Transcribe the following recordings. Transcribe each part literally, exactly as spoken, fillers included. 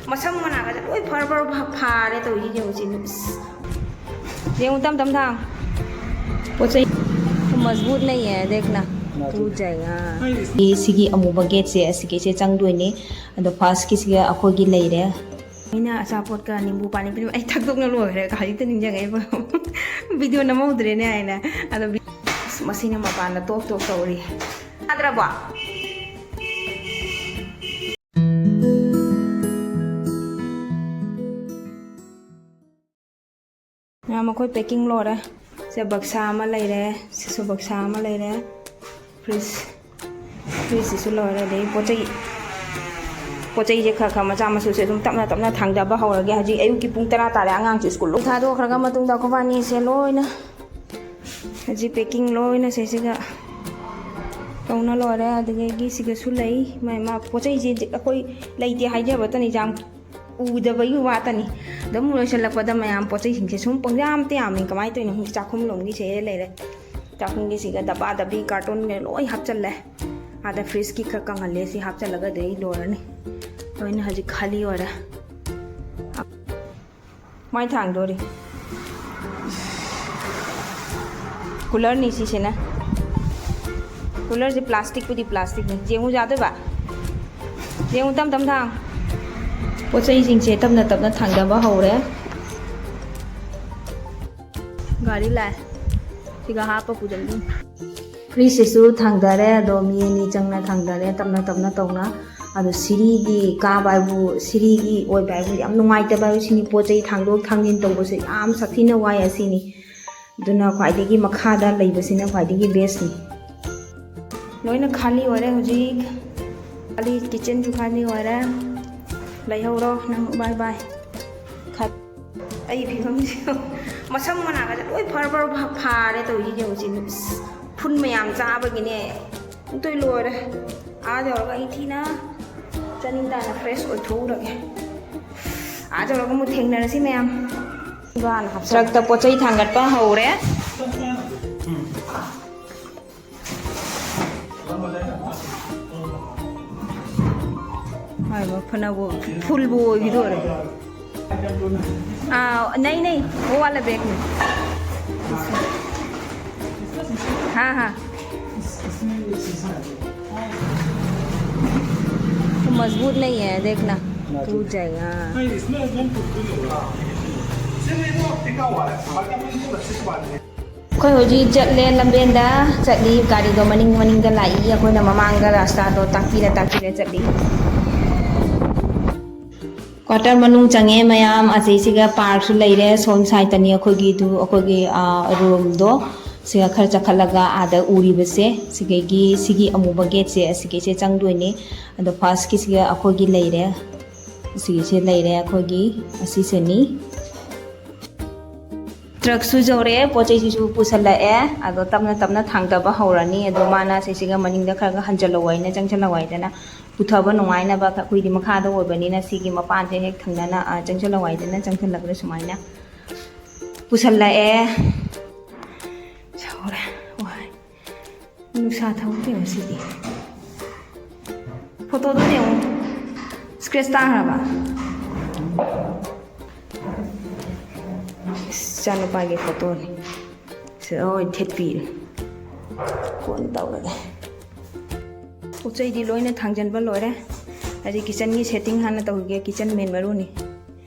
ꯃꯁꯝ ꯃꯅꯥꯒꯁꯦ ꯂꯣꯏ ꯐꯔ ꯐꯔ ꯐ-, ꯐꯥꯔꯦ ꯇꯧꯔꯤꯁꯦ ꯌꯦꯡꯉꯨ ꯁꯤ꯫ ꯏꯁ꯫ ꯌꯦꯡꯉꯨ ꯇꯝ ꯇꯝ ꯊꯥꯡ꯫ ꯄꯣꯠ ꯆꯩ ꯃꯖꯕꯨꯠ ꯅꯩꯌꯦ ꯗꯦꯈꯅ꯫ ꯇꯨꯖꯩꯉꯥ꯫ ꯁꯤꯒꯤ ꯑꯃꯨꯕ ꯒꯦꯠꯁꯦ ꯑꯁꯤꯒꯤꯁꯦ ꯆꯪꯗꯣꯏꯅꯦ꯫ ꯑꯗꯣ ꯐꯥꯔꯁꯀꯤꯁꯤꯒ ꯑꯩꯈꯣꯏꯒꯤ ꯂꯩꯔꯦ꯫ ꯑꯩꯅ ꯑꯆꯥꯄꯣꯠꯀ ꯅꯤꯝꯕꯨ ꯄꯥꯅꯤ ꯄꯤꯔꯝ-, ꯑꯩ ꯊꯛꯇꯣꯛꯅ ꯂꯣꯏꯈ꯭ꯔꯦ, ꯍꯧꯖꯤꯛꯇ ꯅꯤꯡꯁꯤꯡꯉꯛꯏꯕ꯫ ꯚꯤꯗꯤꯑꯣ ꯅꯝꯍꯧꯗ꯭ꯔꯦꯅꯦ ꯍꯥꯏꯅ꯫ ꯑꯗꯣ ꯚꯤ-, ꯑꯁ, ꯃꯁꯤꯅ ꯃꯄꯥꯟꯗ ꯇꯣꯛ ꯇꯣꯛ ꯇꯧꯔꯤ꯫ ꯌꯥꯗ꯭ꯔꯕꯣ? ꯃꯌꯥꯝ, ꯑꯩꯈꯣꯏ packing ꯂꯣꯏꯔꯦ꯫ ꯁꯦ ꯕꯛꯁꯥ ꯑꯃ ꯂꯩꯔꯦ, ꯁꯤꯁꯨ ꯕꯛꯁꯥ ꯑꯃ ꯂꯩꯔꯦ, fridge, fridgeꯁꯤꯁꯨ ꯂꯣꯏꯔꯦ꯫ ꯑꯗꯩ ꯄꯣꯠ ꯆꯩ, ꯄꯣꯠ ꯆꯩꯁꯦ ꯈꯔ ꯈꯔ ꯃꯆꯥ ꯃꯁꯨꯁꯦ ꯑꯗꯨꯝ ꯇꯞꯅ ꯇꯞꯅ ꯊꯥꯡꯗꯕ ꯍꯧꯔꯒꯦ꯫ ꯍꯧꯖꯤꯛ ꯑꯌꯨꯛꯀꯤ ꯄꯨꯡ ꯇꯔꯥ ꯇꯥꯔꯦ, ꯑꯉꯥꯡꯁꯨ ꯁ꯭ꯀꯨꯜ ꯂꯣꯏ ꯊꯥꯗꯣꯛꯈ꯭ꯔꯒ ꯃꯇꯨꯡꯗ ꯑꯩꯈꯣꯏ ꯕꯥꯅꯤꯁꯦ ꯂꯣꯏꯅ ꯍꯧꯖꯤꯛ packing ꯂꯣꯏꯅ ꯁꯤꯁꯤꯒ ꯇꯧꯅ ꯂꯣꯏꯔꯦ꯫ ꯑꯗꯨꯗꯒꯤ ꯁꯤꯒꯁꯨ ꯂꯩ꯫ ꯃꯥꯏ ꯃꯥ ꯄꯣꯠ ꯆꯩꯁꯦ ꯑꯩꯈꯣꯏ ꯂꯩꯇꯦ ꯍꯥꯏꯖꯕꯇꯅꯤ, ꯌꯥꯝ ꯎꯗꯕꯒꯤ ꯋꯥꯇꯅꯤ꯫ ꯑꯗꯨꯝ ꯂꯣꯏꯁꯤꯜꯂꯛꯄꯗ ꯃꯌꯥꯝ ꯄꯣꯠ ꯆꯩꯁꯤꯡꯁꯦ ꯁꯨꯝ ꯄꯪꯌꯥꯝꯇ ꯌꯥꯝꯃꯤ꯫ ꯀꯃꯥꯏꯅ ꯇꯧꯔꯤꯅꯣ ꯈꯪꯗꯦ꯫ ꯆꯥꯛꯈꯨꯝ ꯂꯣꯝꯒꯤꯁꯦ ꯂꯩꯔꯦ꯫ ꯆꯥꯛꯈꯨꯝꯒꯤꯁꯤꯒ ꯗꯕꯥ ꯗꯕꯤ ꯀꯥꯔꯇꯨꯟꯒ ꯂꯣꯏ ꯍꯥꯞꯆꯜꯂꯦ꯫ ꯑꯥꯗ fridgeꯀꯤ ꯈꯔ ꯀꯪꯍꯜꯂꯦ꯫ ꯁꯤ ꯍꯥꯞꯆꯜꯂꯒ ꯑꯗꯩ ꯂꯣꯏꯔꯅꯤ꯫ ꯂꯣꯏꯅ ꯍꯧꯖꯤꯛ ꯈꯥꯂꯤ ꯑꯣꯏꯔꯦ꯫ ꯃꯥꯏ ꯊꯥꯡꯗꯣꯔꯤ꯫ Coolerꯅꯤ ꯁꯤꯁꯤꯅ꯫ Coolerꯁꯦ plasticꯄꯨꯗꯤ plasticꯅꯤ꯫ ꯌꯦꯡꯉꯨ ꯌꯥꯗꯣꯏꯕ? ꯌꯦꯡꯉꯨ ꯇꯝ ꯇꯝ ꯊꯥꯡ꯫ ꯄꯣꯠ ꯆꯩꯁꯤꯡꯁꯦ ꯇꯞꯅ ꯇꯞꯅ ꯊꯥꯡꯗꯕ ꯍꯧꯔꯦ꯫ ꯒꯥꯔꯤ ꯂꯥꯛꯑꯦ꯫ ꯁꯤꯒ ꯍꯥꯞꯄ ꯄꯨꯖꯟꯗꯣꯏꯅꯤ꯫ Fridgeꯁꯤꯁꯨ ꯊꯥꯡꯗꯔꯦ꯫ ꯑꯗꯣ ꯃꯤ ꯑꯅꯤ ꯆꯪꯅ ꯊꯥꯡꯗꯔꯦ, ꯇꯞꯅ ꯇꯞꯅ ꯇꯧꯅ꯫ ꯑꯗꯣ ꯁꯤꯔꯤꯒꯤ ꯀꯥꯕ ꯍꯥꯏꯕꯨ, ꯁꯤꯔꯤꯒꯤ ꯑꯣꯏꯕ ꯍꯥꯏꯕꯨ ꯌꯥꯝ ꯅꯨꯡꯉꯥꯏꯇꯕ ꯍꯥꯏꯕꯨ ꯁꯤꯅꯤ꯫ ꯄꯣꯠ ꯆꯩ ꯊꯥꯡꯗꯣꯛ ꯊꯥꯡꯖꯤꯟ ꯇꯧꯕꯁꯦ ꯌꯥꯝ ꯁꯥꯊꯤꯅ ꯋꯥꯏ ꯑꯁꯤꯅꯤ꯫ ꯑꯗꯨꯅ ꯈ꯭ꯋꯥꯏꯗꯒꯤ ꯃꯈꯥꯗ ꯂꯩꯕꯁꯤꯅ ꯈ꯭ꯋꯥꯏꯗꯒꯤ bestꯅꯤ꯫ ꯂꯣꯏꯅ ꯈꯥꯂꯤ ꯑꯣꯏꯔꯦ ꯍꯧꯖꯤꯛ꯫ ꯈꯥꯂꯤ, kitchenꯁꯨ ꯈꯥꯂꯤ ꯑꯣꯏꯔꯦ꯫ ꯂꯩꯍꯧꯔꯣ ꯅꯪ, bye bye꯫ ꯈꯥ-, ꯑꯩ ꯐꯤꯕꯝꯁꯦ ꯃꯁꯝ ꯃꯅꯥꯒꯁꯦ ꯂꯣꯏ ꯐꯔ ꯐꯔ ꯐ-, ꯐꯥꯔꯦ ꯇꯧꯔꯤꯁꯦ ꯍꯧꯖꯤꯛ꯫ ꯏꯁ, ꯐꯨꯟ ꯃꯌꯥꯝ ꯆꯥꯕꯒꯤꯅꯦ꯫ ꯑꯝꯇꯣꯏ ꯂꯣꯏꯔꯦ꯫ ꯑꯥ ꯌꯧꯔꯒ ꯑꯩ ꯊꯤꯅ ꯆꯥꯅꯤꯡ ꯇꯥꯅ fresh ꯑꯣꯏꯊꯣꯛꯎꯔꯒꯦ꯫ ꯑꯥ ꯌꯧꯔꯒ ꯑꯃꯨꯛ ꯊꯦꯡꯅꯔꯁꯤ ꯃꯌꯥꯝ꯫ ꯇ꯭ꯔꯛꯇ ꯄꯣꯠ ꯆꯩ ꯊꯥꯡꯒꯠꯄ ꯍꯧꯔꯦ꯫ ꯐꯅꯕꯨ ꯐꯨꯜꯕꯨ ꯑꯣꯏꯈꯤꯗꯣꯔꯦ꯫ ꯑꯥ, नहीं नहीं, वो वाला बैग में। हाँ हाँ। तो मजबूत नहीं है, देखना टूट जाएगा। हाँ। ꯑꯩꯈꯣꯏ ꯍꯧꯖꯤꯛ ꯆꯠꯂꯦ, ꯂꯝꯕꯦꯟꯗ ꯆꯠꯂꯤ꯫ ꯒꯥꯔꯤꯗꯣ ꯃꯅꯤꯡ ꯃꯅꯤꯡꯗ ꯂꯥꯛꯏ, ꯑꯩꯈꯣꯏꯅ ꯃꯃꯥꯡꯗ ꯔꯥꯁꯇꯥꯗꯣ ꯇꯥꯛꯄꯤꯔ ꯇꯥꯛꯄꯤꯔ ꯆꯠꯂꯤ꯫ ꯀ꯭ꯋꯥꯇꯔ ꯃꯅꯨꯡ ꯆꯪꯉꯦ ꯃꯌꯥꯝ꯫ ꯑꯁꯤꯁꯤꯒ ꯄꯥꯔꯛꯁꯨ ꯂꯩꯔꯦ꯫ ꯁꯣꯝ ꯁꯥꯏꯠꯇꯅꯤ ꯑꯩꯈꯣꯏꯒꯤꯗꯨ, ꯑꯩꯈꯣꯏꯒꯤ, ꯑꯥ, ꯔꯨꯝꯗꯣ꯫ ꯁꯤꯒ ꯈꯔ ꯆꯈꯠꯂꯒ ꯑꯥꯗ ꯎꯔꯤꯕꯁꯦ, ꯁꯤꯒꯩꯒꯤ, ꯁꯤꯒꯤ ꯑꯃꯨꯕ ꯒꯦꯠꯁꯦ, ꯑꯁꯤꯒꯩꯁꯦ ꯆꯪꯗꯣꯏꯅꯤ꯫ ꯑꯗꯣ ꯐꯥꯔꯁꯀꯤꯁꯤꯒ ꯑꯩꯈꯣꯏꯒꯤ ꯂꯩꯔꯦ꯫ ꯑꯁꯤꯒꯤꯁꯦ ꯂꯩꯔꯦ ꯑꯩꯈꯣꯏꯒꯤ, ꯑꯁꯤꯁꯤꯅꯤ꯫ ꯇ꯭ꯔꯛꯁꯨ ꯌꯧꯔꯛꯑꯦ, ꯄꯣꯠ ꯆꯩꯁꯤꯁꯨ ꯄꯨꯁꯜꯂꯛꯑꯦ꯫ ꯑꯗꯣ ꯇꯞꯅ ꯇꯞꯅ ꯊꯥꯡꯊꯕ ꯍꯧꯔꯅꯤ꯫ ꯑꯗꯣ ꯃꯥꯅ ꯁꯤꯁꯤꯒ ꯃꯅꯤꯡꯗ ꯈꯔ ꯈꯔ ꯍꯟꯖꯜꯍꯧ ꯍꯥꯏꯅ, ꯆꯪꯁꯜꯍꯧ ꯍꯥꯏꯗꯅ, ꯄꯨꯊꯕ ꯅꯨꯡꯉꯥꯏꯅꯕ ꯑꯩꯈꯣꯏꯗꯤ ꯃꯈꯥꯗ ꯑꯣꯏꯕꯅꯤꯅ ꯁꯤꯒꯤ ꯃꯄꯥꯟꯁꯦ ꯍꯦꯛ ꯊꯪꯅꯅ, ꯑ, ꯆꯪꯁꯜꯍꯧ ꯍꯥꯏꯗꯅ ꯆꯪꯁꯜꯂꯛꯂꯦ ꯁꯨꯃꯥꯏꯅ꯫ ꯄꯨꯁꯜꯂꯛꯑꯦ꯫ ꯁꯧꯔꯦ꯫ ꯋꯥꯏ꯫ ꯅꯨꯡꯁꯥ ꯊꯕꯛ ꯌꯦꯡꯉꯨ ꯁꯤꯗꯤ꯫ ꯐꯣꯇꯣꯗꯣ ꯌꯦꯡꯉꯨ꯫ ꯁ꯭ꯀ꯭ꯔꯦꯆ ꯇꯥꯈ꯭ꯔꯕ? ꯏꯆꯥꯅꯨꯄꯥꯒꯤ ꯐꯣꯇꯣꯅꯤ꯫ ꯁꯤꯗ ꯂꯣꯏ ꯊꯦꯠꯄꯤꯔꯦ꯫ ꯀꯣꯟ ꯇꯧꯔꯒꯦ꯫ ꯄꯣꯠ ꯆꯩꯗꯤ ꯂꯣꯏꯅ ꯊꯥꯡꯖꯟꯕ ꯂꯣꯏꯔꯦ꯫ ꯍꯧꯖꯤꯛ ꯀꯤꯆꯟꯒꯤ ꯁꯦꯠꯇꯤꯡ ꯍꯥꯟꯅ ꯇꯧꯈꯤꯒꯦ꯫ ꯀꯤꯆꯟ ꯃꯦꯟ ꯃꯔꯨꯅꯤ꯫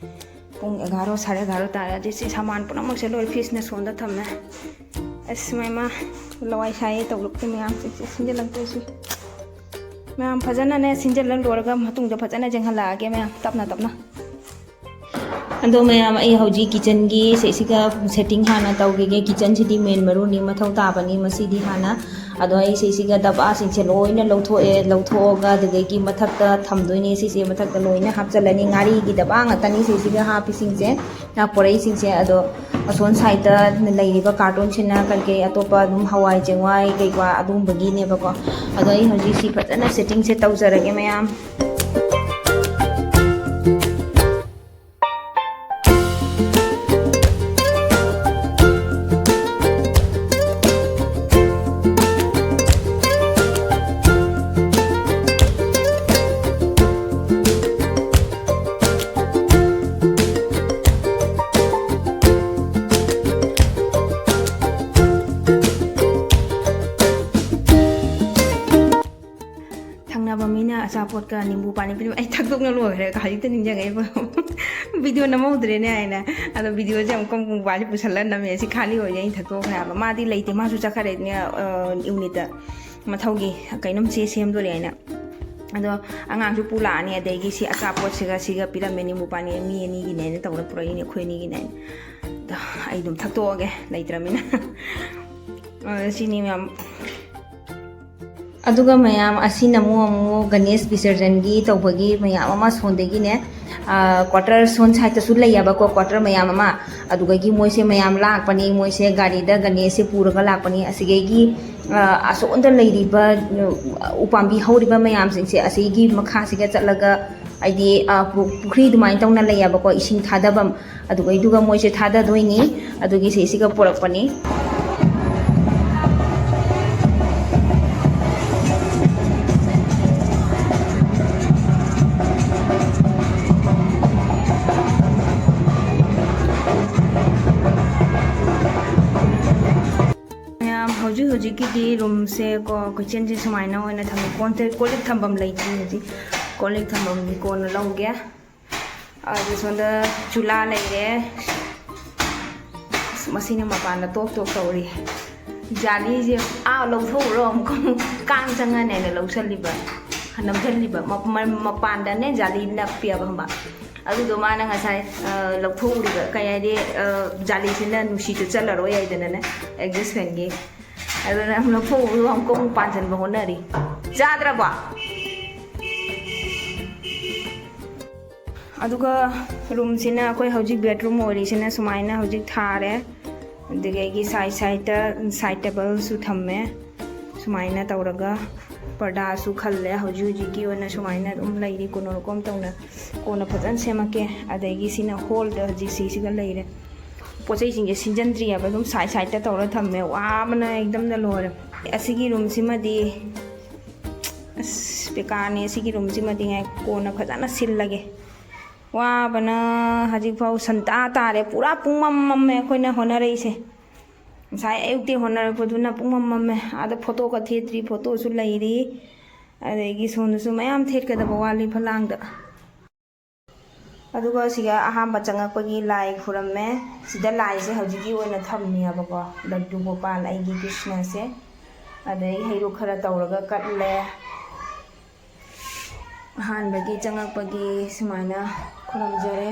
ꯄꯨꯡ ꯑꯦꯒꯥꯔꯣ, ꯁꯥꯔꯦ ꯑꯦꯒꯥꯔꯣ ꯇꯥꯔꯦ꯫ ꯑꯗꯩ ꯁꯤ ꯁꯥꯃꯥꯟ ꯄꯨꯝꯅꯃꯛꯁꯦ ꯂꯣꯏ ꯐ꯭ꯔꯤꯖꯅ ꯁꯣꯝꯗ ꯊꯝꯃꯦ꯫ ꯑꯁ, ꯃꯩꯃ, ꯂꯋꯥꯏ ꯁꯥꯏꯌꯦ ꯇꯧꯔꯛꯇꯦ ꯃꯌꯥꯝꯁꯦ, ꯁꯤ ꯁꯤꯟꯖꯜꯂꯛꯇꯣꯏꯁꯤ꯫ ꯃꯌꯥꯝ ꯐꯖꯅꯅꯦ ꯁꯤꯟꯖꯜꯂ ꯂꯣꯏꯔꯒ ꯃꯇꯨꯡꯗ ꯐꯖꯅ ꯌꯦꯡꯍꯜꯂꯛꯑꯒꯦ ꯃꯌꯥꯝ, ꯇꯞꯅ ꯇꯞꯅ꯫ ꯑꯗꯣ ꯃꯌꯥꯝ, ꯑꯩ ꯍꯧꯖꯤꯛ ꯀꯤꯆꯟꯒꯤ ꯁꯤꯁꯤꯒ ꯁꯦꯠꯇꯤꯡ ꯍꯥꯟꯅ ꯇꯧꯈꯤꯒꯦ꯫ ꯀꯤꯆꯟꯁꯤꯗꯤ ꯃꯦꯟ ꯃꯔꯨꯅꯤ, ꯃꯊꯧ ꯇꯥꯕꯅꯤ ꯃꯁꯤꯗꯤ ꯍꯥꯟꯅ꯫ ꯑꯗꯣ ꯑꯩ ꯁꯤꯁꯤꯒ ꯗꯕꯥꯁꯤꯡꯁꯦ ꯂꯣꯏꯅ ꯂꯧꯊꯣꯛꯑꯦ, ꯂꯧꯊꯣꯛꯑꯒ ꯑꯗꯨꯗꯒꯤ ꯃꯊꯛꯇ ꯊꯝꯗꯣꯏꯅꯦ꯫ ꯁꯤꯁꯦ ꯃꯊꯛꯇ ꯂꯣꯏꯅ ꯍꯥꯞꯆꯜꯂꯅꯤ꯫ ꯉꯥꯔꯤꯒꯤ ꯗꯕꯥ ꯉꯥꯛꯇꯅꯤ ꯁꯤꯁꯤꯒ ꯍꯥꯞꯄꯤꯁꯤꯡꯁꯦ꯫ ꯉꯥ ꯄꯣꯔꯩꯁꯤꯡꯁꯦ꯫ ꯑꯗꯣ ꯑꯁꯣꯝ ꯁꯥꯏꯠꯇ ꯂꯩꯔꯤꯕ ꯀꯥꯔꯇꯨꯟꯁꯤꯅ ꯀꯔꯤ ꯀꯔꯤ ꯑꯇꯣꯞꯄ ꯑꯗꯨꯝ ꯍꯋꯥꯏ ꯆꯦꯡꯋꯥꯏ ꯀꯩꯀꯥ ꯑꯗꯨꯒꯨꯝꯕꯒꯤꯅꯦꯕꯀꯣ꯫ ꯑꯗꯣ ꯑꯩ ꯍꯧꯖꯤꯛ ꯁꯤ ꯐꯖꯅ ꯁꯦꯠꯇꯤꯡꯁꯦ ꯇꯧꯖꯔꯒꯦ ꯃꯌꯥꯝ꯫ ꯄꯥꯅꯤ ꯄꯤꯔꯝꯃꯦ꯫ ꯑꯩ ꯊꯛꯇꯣꯛꯅ ꯂꯣꯏꯈ꯭ꯔꯦ, ꯍꯧꯖꯤꯛꯇ ꯅꯤꯡꯁꯤꯡꯉꯛꯏꯕ꯫ ꯚꯤꯗꯤꯑꯣ ꯅꯝꯍꯧꯗ꯭ꯔꯦꯅꯦ ꯍꯥꯏꯅ꯫ ꯑꯗꯣ ꯚꯤꯗꯤꯑꯣꯁꯦ ꯑꯃꯨꯛ ꯀꯨꯝ ꯀꯨꯝ ꯄꯥꯁꯦ ꯄꯨꯁꯜꯂ ꯅꯝꯃꯦ꯫ ꯁꯤ ꯈꯥꯂꯤ ꯑꯣꯏꯔꯦ, ꯑꯩꯅ ꯊꯛꯇꯣꯛꯈ꯭ꯔꯦ ꯍꯥꯏꯕ꯫ ꯃꯥꯗꯤ ꯂꯩꯇꯦ, ꯃꯥꯁꯨ ꯆꯠꯈ꯭ꯔꯦ, ꯑ, ꯌꯨꯅꯤꯠꯇ꯫ ꯃꯊꯧꯒꯤ ꯀꯩꯅꯣꯝ ꯆꯦ ꯁꯦꯝꯗꯣꯔꯦ ꯍꯥꯏꯅ꯫ ꯑꯗꯣ ꯑꯉꯥꯡꯁꯨ ꯄꯨ ꯂꯥꯛꯑꯅꯤ, ꯑꯗꯒꯤ ꯁꯤ ꯑꯆꯥꯄꯣꯠꯁꯤꯒ ꯁꯤꯒ ꯄꯤꯔꯝꯃꯦ, ꯅꯤꯝꯕꯨ ꯄꯥꯅꯤ ꯃꯤ ꯑꯅꯤꯒꯤꯅꯦꯅ ꯇꯧꯔ ꯄꯨꯔꯛꯏꯅꯦ, ꯑꯩꯈꯣꯏ ꯑꯅꯤꯒꯤꯅꯦꯅ꯫ ꯑꯗꯣ ꯑꯩ ꯑꯗꯨꯝ ꯊꯛꯇꯣꯛꯑꯒꯦ, ꯂꯩꯇ꯭ꯔꯃꯤꯅ꯫ ꯑ, ꯁꯤꯅꯤ ꯃꯌꯥꯝ꯫ ꯑꯗꯨꯒ ꯃꯌꯥꯝ, ꯑꯁꯤꯅ ꯑꯃꯨꯛ, ꯑꯃꯨꯛ ꯒꯅꯦꯁ ꯕꯤꯁꯔꯖꯟꯒꯤ ꯇꯧꯕꯒꯤ ꯃꯌꯥꯝ ꯑꯃ ꯁꯣꯝꯗꯒꯤꯅꯦ, ꯑ, ꯀ꯭ꯋꯥꯇꯔ ꯁꯣꯝ ꯁꯥꯏꯠꯇꯁꯨ ꯂꯩꯌꯦꯕꯀꯣ, ꯀ꯭ꯋꯥꯇꯔ ꯃꯌꯥꯝ ꯑꯃ꯫ ꯑꯗꯨꯗꯒꯤ ꯃꯣꯏꯁꯦ ꯃꯌꯥꯝ ꯂꯥꯛꯄꯅꯤ, ꯃꯣꯏꯁꯦ ꯒꯥꯔꯤꯗ ꯒꯅꯦꯁꯁꯦ ꯄꯨꯔꯒ ꯂꯥꯛꯄꯅꯤ꯫ ꯑꯁꯤꯗꯒꯤ, ꯑ, ꯑꯁꯣꯝꯗ ꯂꯩꯔꯤꯕ, ꯑ, ꯎꯄꯥꯝꯕꯤ ꯍꯧꯔꯤꯕ ꯃꯌꯥꯝꯁꯤꯡꯁꯦ ꯑꯁꯤꯒꯤ ꯃꯈꯥꯁꯤꯒ ꯆꯠꯂꯒ, ꯍꯥꯏꯗꯤ, ꯑ, ꯄꯨ-, ꯄꯨꯈ꯭ꯔꯤ ꯑꯗꯨꯃꯥꯏꯅ ꯇꯧꯅ ꯂꯩꯌꯦꯕꯀꯣ, ꯏꯁꯤꯡ ꯊꯥꯗꯐꯝ꯫ ꯑꯗꯨꯒꯩꯗꯨꯒ ꯃꯣꯏꯁꯦ ꯊꯥꯗꯗꯣꯏꯅꯤ꯫ ꯑꯗꯨꯒꯤ ꯁꯤꯁꯤꯒ ꯄꯨꯔꯛꯄꯅꯤ꯫ ꯃꯌꯥꯝ, ꯍꯧꯖꯤꯛ ꯍꯧꯖꯤꯛꯀꯤꯗꯤ ꯔꯨꯝꯁꯦ ꯀꯣ, ꯀꯤꯠꯆꯟꯁꯦ ꯁꯨꯃꯥꯏꯅ ꯑꯣꯏꯅ ꯊꯝꯃꯤ꯫ ꯀꯣꯟ-, ꯀꯣꯜ ꯂꯤꯛ ꯊꯝꯐꯝ ꯂꯩꯇꯦ ꯍꯧꯖꯤꯛ꯫ ꯀꯣꯜ ꯂꯤꯛ ꯊꯝꯐꯝꯗꯤ ꯀꯣꯟꯅ ꯂꯧꯒꯦ꯫ ꯑꯗꯨ ꯁꯣꯝꯗ ꯆꯨꯂꯥ ꯂꯩꯔꯦ꯫ ꯑꯁ, ꯃꯁꯤꯅ ꯃꯄꯥꯟꯗ ꯇꯣꯛ ꯇꯣꯛ ꯇꯧꯔꯤ꯫ ꯖꯥꯂꯤꯁꯦ ꯑꯥ ꯂꯧꯊꯣꯛꯎꯔꯣ, ꯑꯃꯨꯛ ꯀꯥꯡ ꯆꯪꯉꯅꯤ ꯍꯥꯏꯅ ꯂꯧꯁꯜꯂꯤꯕ, ꯅꯝꯁꯜꯂꯤꯕ꯫ ꯃ-, ꯃ-, ꯃꯄꯥꯟꯗꯅꯦ ꯖꯥꯂꯤ ꯅꯞꯄꯦꯕ, ꯈꯪꯕ? ꯑꯗꯨꯗꯣ ꯃꯥꯅ ꯉꯁꯥꯏ, ꯑ, ꯂꯧꯊꯣꯛꯎꯔꯤꯕ, ꯀꯩ ꯍꯥꯏꯗꯤ, ꯑ, ꯖꯥꯂꯤꯁꯤꯅ ꯅꯨꯡꯁꯤꯠꯇꯨ ꯆꯠꯂꯔꯣꯏ ꯍꯥꯏꯗꯅꯅꯦ, ꯑꯦꯗꯖꯁꯃꯦꯟꯒꯤ꯫ ꯑꯗꯨꯅ ꯂꯧꯊꯣꯛꯎꯔꯣ, ꯑꯃꯨꯛꯀ ꯑꯃꯨꯛ ꯄꯥꯟꯁꯤꯟꯕ ꯍꯣꯠꯅꯔꯤ꯫ ꯆꯥꯗ꯭ꯔꯕꯣ? ꯑꯗꯨꯒ ꯔꯨꯝꯁꯤꯅ ꯑꯩꯈꯣꯏ ꯍꯧꯖꯤꯛ ꯕꯦꯗꯔꯨꯝ ꯑꯣꯏꯔꯤꯁꯤꯅ ꯁꯨꯃꯥꯏꯅ ꯍꯧꯖꯤꯛ ꯊꯥꯔꯦ꯫ ꯑꯗꯒꯤ ꯑꯩꯒꯤ ꯁꯥꯏꯠ ꯁꯥꯏꯠꯇ ꯁꯥꯏꯠ ꯇꯦꯕꯜꯁꯨ ꯊꯝꯃꯦ꯫ ꯁꯨꯃꯥꯏꯅ ꯇꯧꯔꯒ ꯄꯔꯗꯥꯁꯨ ꯈꯜꯂꯦ꯫ ꯍꯧꯖꯤꯛ ꯍꯧꯖꯤꯛꯀꯤ ꯑꯣꯏꯅ ꯁꯨꯃꯥꯏꯅ ꯑꯗꯨꯝ ꯂꯩꯔꯤ, ꯀꯣꯟꯅ ꯀꯣꯝ ꯇꯧꯅ ꯀꯣꯟꯅ ꯐꯖꯅ ꯁꯦꯝꯃꯛꯀꯦ꯫ ꯑꯗꯒꯤ ꯁꯤꯅ ꯍꯣꯜꯗ ꯍꯧꯖꯤꯛ ꯁꯤꯁꯤꯒ ꯂꯩꯔꯦ꯫ ꯄꯣꯠ ꯆꯩꯁꯤꯡꯁꯦ ꯁꯤꯟꯖꯟꯗ꯭ꯔꯤꯑꯕ, ꯑꯗꯨꯝ ꯁꯥꯏꯠ ꯁꯥꯏꯠꯇ ꯇꯧꯔ ꯊꯝꯃꯦ꯫ ꯋꯥꯕꯅ ꯑꯦꯛꯗꯝꯗ ꯂꯣꯏꯔꯦ꯫ ꯑꯁꯤꯒꯤ ꯔꯨꯝꯁꯤꯃꯗꯤ ꯑꯁ, ꯕꯦꯀꯥꯔꯅꯤ꯫ ꯑꯁꯤꯒꯤ ꯔꯨꯝꯁꯤꯃꯗꯤ ꯉꯥꯏ, ꯀꯣꯟꯅ ꯐꯖꯅ ꯁꯤꯜꯂꯒꯦ꯫ ꯋꯥꯕꯅ ꯍꯧꯖꯤꯛꯐꯥꯎ ꯁꯟꯇꯥ ꯇꯥꯔꯦ, ꯄꯨꯔꯥ ꯄꯨꯡꯃꯝ ꯃꯝꯃꯦ ꯑꯩꯈꯣꯏꯅ ꯍꯣꯠꯅꯔꯛꯏꯁꯦ꯫ ꯉꯁꯥꯏ ꯑꯌꯨꯛꯇꯤ ꯍꯣꯠꯅꯔꯛꯄꯗꯨꯅ ꯄꯨꯡꯃꯝ ꯃꯝꯃꯦ꯫ ꯑꯥꯗ ꯐꯣꯇꯣꯒ ꯊꯦꯠꯇ꯭ꯔꯤ, ꯐꯣꯇꯣꯁꯨ ꯂꯩꯔꯤ꯫ ꯑꯗꯒꯤ ꯁꯣꯝꯗꯁꯨ ꯃꯌꯥꯝ ꯊꯦꯠꯀꯗꯕ ꯋꯥꯠꯂꯤ ꯐꯂꯥꯡꯗ꯫ ꯑꯗꯨꯒ ꯁꯤꯒ ꯑꯍꯥꯟꯕ ꯆꯪꯉꯛꯄꯒꯤ ꯂꯥꯏ ꯈꯨꯔꯝꯃꯦ꯫ ꯁꯤꯗ ꯂꯥꯏꯁꯦ ꯍꯧꯖꯤꯛꯀꯤ ꯑꯣꯏꯅ ꯊꯝꯃꯤꯑꯕꯀꯣ, ꯂꯗꯨ ꯒꯣꯄꯥꯜ ꯑꯩꯒꯤ ꯀ꯭ꯔꯤꯁꯅꯁꯦ꯫ ꯑꯗꯩ ꯍꯩꯔꯨꯛ ꯈꯔ ꯇꯧꯔꯒ ꯀꯠꯂꯦ꯫ ꯑꯍꯥꯟꯕꯒꯤ ꯆꯪꯉꯛꯄꯒꯤ ꯁꯨꯃꯥꯏꯅ ꯈꯨꯔꯨꯝꯖꯔꯦ꯫